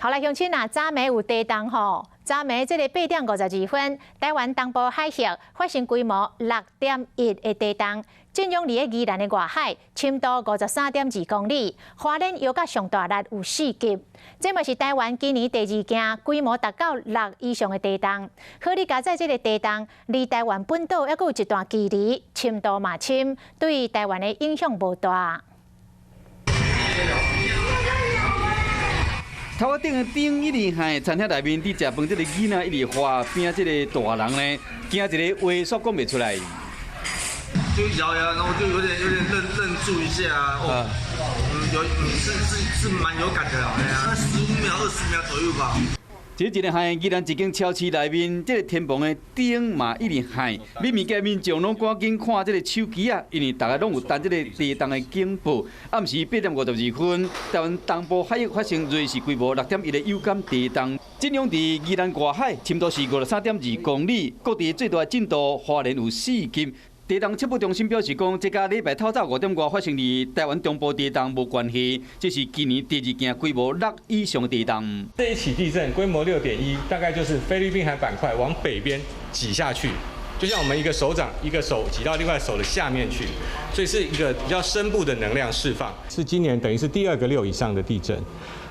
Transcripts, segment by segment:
好來，鄉親啊，昨暝有地動吼，昨暝這个8點52分，台灣東部海域發生規模6.1的地動，震央佇咧宜蘭的外海，深度53.2公里，花蓮搖甲上大力有4級。這嘛是台灣今年第二件規模達到六以上的地動。好佳哉這个地動離台灣本島猶閣有一段距離，深度嘛深，對台灣的影響無大。頭仔頂的燈一直響，餐廳內面佇食飯，這个囡仔一直嘩，邊仔這个大人呢，驚一个話煞講袂出來。就搖搖，然後就有點愣住一下哦，有是蠻有感的啦，15秒、20秒左右吧。這一个響，宜蘭一間超市內面，這个天棚的燈嘛一直響，買物件民眾攏趕緊看這个手機啊，因為逐家攏有等這个地動的警報。暗時8點52分，台灣東部海域發生芮氏規模6.1的有感地動，震央佇宜蘭外海，深度是53.2公里，各地最大震度花蓮有4級。地動測報中心表示講，這佮禮拜透早5點外發生佇台灣中部地動無關係，這是今年第二件規模六以上的地動。這一起地震規模6.1，大概就是菲律賓海板塊往北邊擠下去，就像我們一個手掌一個手擠到另外手的下面去，所以是一個比較深部的能量釋放。是今年等於是第二個六以上的地震。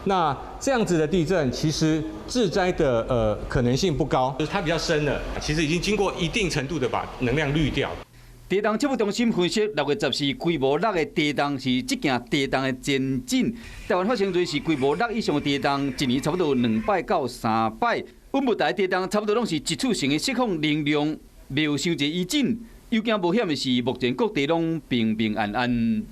那這樣子的地震，其實致災的可能性不高，就是它比較深了，其實已經經過一定程度的把能量濾掉。地動測報中心分析，6月14規模六的地動是這件地動的前震。台灣發生芮氏規模六以上的地動，一年差不多2擺到3擺。穩物台地動差不多攏是一次性的釋放能量，袂有傷濟餘震。有驚無險的是，目前各地攏平平安安。